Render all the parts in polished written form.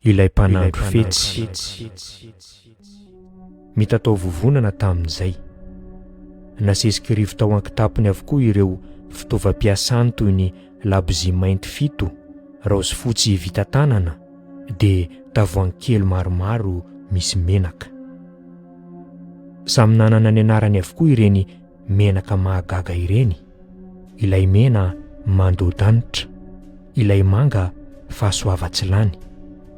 Ilay mpanandro fetsy. Mitatao vovonana tamin'izay. Nasesiky rivo tao an-kitapony avokoa ireo fitaovam-piasany toy ny labozia mainty fito, raozy fotsy vita tanana, dia tavoahangy kely maromaro misy menaka. Samy nanana ny anarany avokoa ireny menaka mahagaga ireny, ilay mena mandoa-danitra, ilay manga fahasoavan-tsy lany,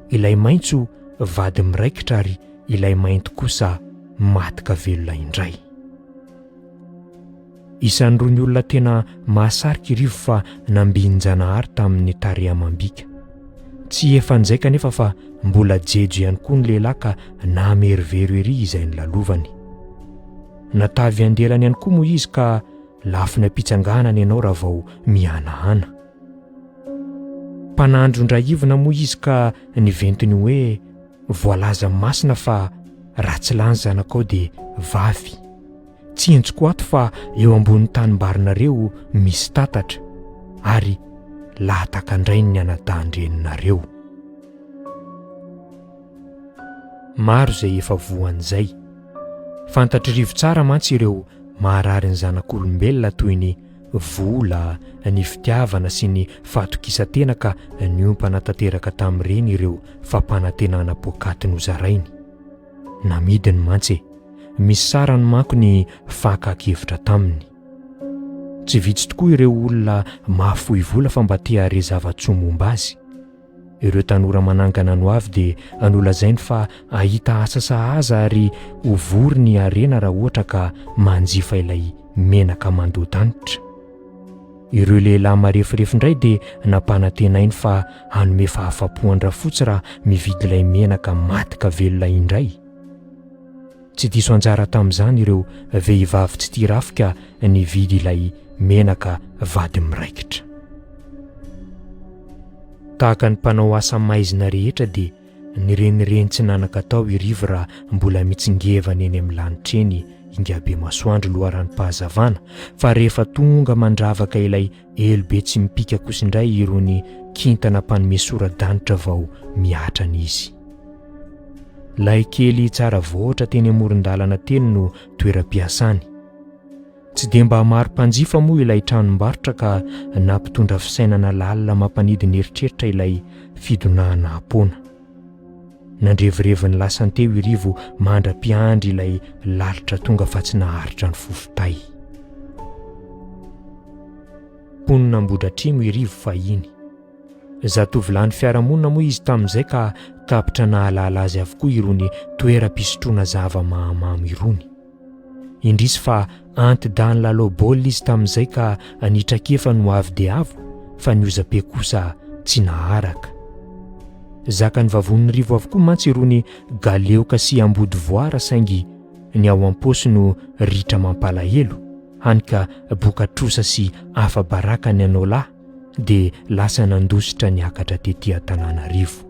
ilay maitso vady miraikitra ary ilay mainty kosa maty ka velona indray. Isan'irony olona tena mahasarika i Rivo fa nambinin-janahary tamin'ny tarehy amam-bika. Tsy efa nizaika anefa fa mbola jejo ihany koa ny lehilahy ka namerovero ery izay nolalovany. Natavy andelany ihany koa moa izy ka lafiny am-pitsanganana ianao raha vao mihanahana. Mpanandro indrahivina moa izy ka niventiny hoe voalaza masina fa raha tsy lany zanakao dia vavy. Tsy henjiko ato fa eo ambony tanimbarinareo misy tatatra ary lahatakandrainy ny anadahin-dreninareo. Maro izay efa voan'izay. Fantatr'i Rivo tsara mantsy ireo maharary ny zanak'olombelona toy ny vola, ny fitiavana sy ny fahatokisan-tena ka niompana tanteraka tamin'ireny ireo fampanantenana poakaty nozarainy. Namidiny mantsy e! Misy sarany manko ny fakan-kevitra taminy. Tsy vitsy tokoa ireo olona mahafoy vola fa mba te hahare zava-tsoa momba azy. Ireo tanora manangana ny hoavy dia nolazainy fa hahita asa sahaza ary ho vory ny harena raha ohatra ka manjifa ilay menaka mandoa-danitra. Ireo lehilahy mareforefo indray dia nampanantenainy fa hanome fahafapo an-dRafotsy raha mividy ilay menaka maty ka velona indray. Tsy diso anjara tamin'izany ireo vehivavy tsy tia rafika nividy ilay menaka vady miraikitra. Tahaka ny mpanao asa maizina rehetra dia nirenireny tsy nanan-katao i Rivo raha mbola mitsingevana eny amin'ny lanitra eny Ingahibe Masoandro loharanom-pahazavana fa rehefa tonga mandravaka ilay elo be tsy mipika kosa indray irony kintana mpanome sora-danitra vao miatrana izy. Lay kely tsara voatra teny amoron-dalana teny no toeram-piasany. Tsy dia mba maro mpanjifa moa ilay tranombarotra ka nampitondra fisainana lalina mampanidy ny eritreritra ilay fidonahana-poana. Nandrevirevy ny lasany teo i Rivo mandra-piandry ilay lalitra tonga fa tsy naharitra ny fofon-tay. Mponina Ambohidratrimo i Rivo fahiny. Zatovolahin'ny fiarahamonina moa izy tamin'izay ka tapitra nahalala azy avokoa irony toeram-pisotroana zava-mahamamo irony. Indrisy fa anti-dahy nilalao baolina izy tamin'izay ka ny traikefa no avo dia avo fa ny hoza-pe kosa tsy naharaka. Zakan'ny vavonin'ny rivo avokoa mantsy irony galeoka sy ambodivoara saingy ny ao am-paosy no ritra mampalahelo, hany ka boka trosa sy afa-baraka ny anao lahy dia lasa nandositra niakatra tety Antananarivo.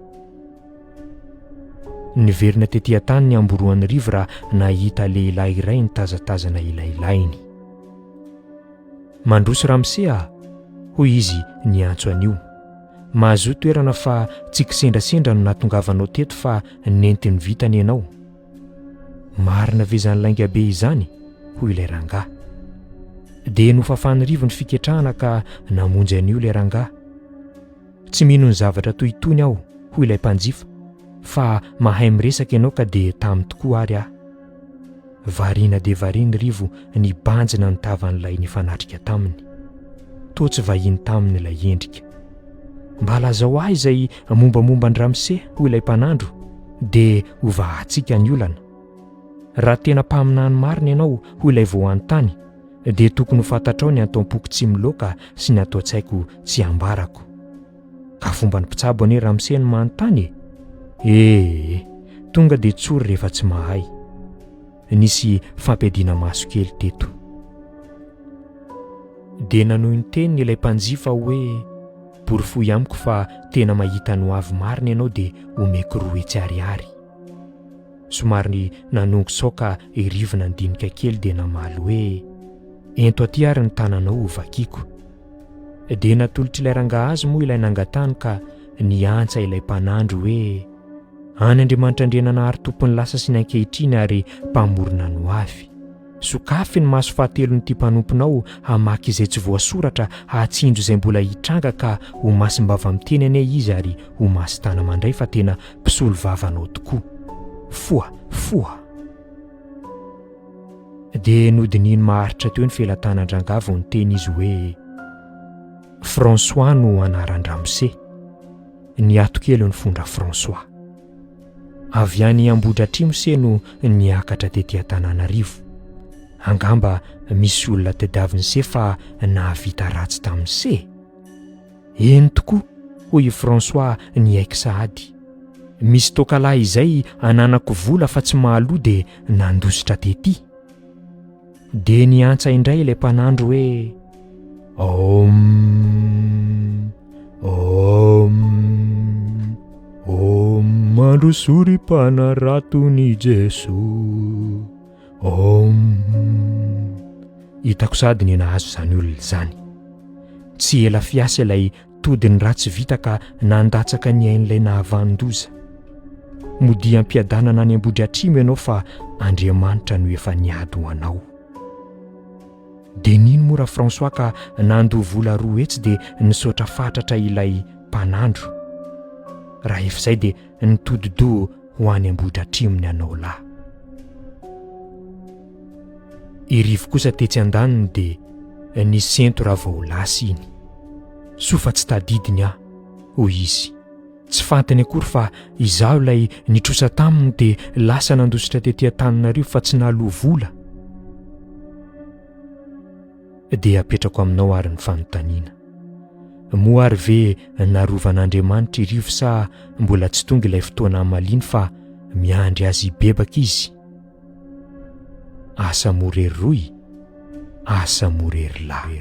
Niverina tety an-tany ny amboroan'ny rivo raha nahita lehilahy iray nitazatazana ilay lainy. Mandroso ramose a! hoy izy niantso an'io. Mahazoa toerana fa tsy kisendrasendra no nahatongavanao teto fa nentin'ny vintana ianao. Marina ve izany lainga be izany? hoy ilay rangahy. Dia nofafan'ny rivo ny fiketrahana ka namonjy an'io ilay rangahy. Tsy mino ny zavatra toy itony aho, hoy ilay mpanjifa, fa mahay miresaka ianao ka dia tamy tokoa ary aho. Variana dia variana i Rivo nibanjina ny tavan'ilay nifanatrika taminy. Toa tsy vahiny taminy ilay endrika. Mba lazao ahy izay mombamomba an-dRamose, hoy ilay mpanandro, dia hovahantsika ny olana. Raha tena mpaminany marina ianao, hoy ilay voantany, dia tokony ho fantatrao ny antom-poko tsy miloaka sy ny ato an-tsaiko tsy ambarako. Ka fomban'ny mpitsabo anie ramose ny manontany e! Ee, tonga dia tsory rehefa tsy mahay. Nisy fampiadiana maso kely teto. Dia nanohy ny teniny ilay mpanjifa hoe, Porofoy amiko fa tena mahita ny hoavy marina ianao dia omeko 200 ariary. Somary nanongo saoka i Rivo nandinika kely dia namaly hoe, Ento aty ary ny tananao ho vakiako. Dia natolotr'ilay rangahy azy moa ilay nangatahany ka niantsa ilay mpanandro hoe. Any Andriamanitra Andriananahary Tompon'ny lasa sy ny ankehitriny ary Mpamorona ny hoavy. Sokafy ny maso fahatelon'ity mpanomponao hamaky izay tsy voasoratra hahatsinjo izay mbola hitranga ka ho masim-bava miteny anie izy ary ho masin-tana-mandray fa tena mpisolo vavanao tokoa. Foha! Foha! Dia nodinihiny maharitra teo ny felatanan-drangahy vao niteny izy hoe, François no anaran-dramose. Niato kely ny fon-dRafrançois. Avy any Ambohidratrimo se no niakatra tety Antananarivo. Angamba misy olona tadiavin'i se fa nahavita ratsy tamin'i se? Eny tokoa, hoy i François niaiky sahady. Misy toakalahy izay ananako vola fa tsy mahaloa dia nandositra tety. Dia niantsa indray ilay mpanandro hoe, Om, Om, Om, mandrosoa ry mpanaraton'i Jesoa, Om. Hitako sady ny nahazo izany olona izany. Tsy ela fiasa ilay Tody ny ratsy vita ka nandatsaka ny ain'ilay nahavanon-doza. Modia am-piadanana any Ambohidratrimo ianao fa Andriamanitra no efa niady ho anao. Dia nino moa Ra-François ka nandoa vola 200 dia nisaotra fatratra ilay mpanandro. Raha efa izay dia nitodi-doha ho any Ambohidratrimo ny anao lahy. I Rivo kosa tetsy andaniny dia nisento raha vao lasa iny. Soa fa tsy tadidiny aho, hoy izy. Tsy fantany akory fa izaho ilay nitrosa taminy dia lasa nandositra tety Antananarivo fa tsy nahaloa vola. Dia apetrako aminao ary ny fanontaniana. Moa ary ve narovan'Andriamanitra i Rivo sa mbola tsy tonga ilay fotoana hamaliany fa miandry azy hibebaka izy? Asa morery roy, asa morery lahy.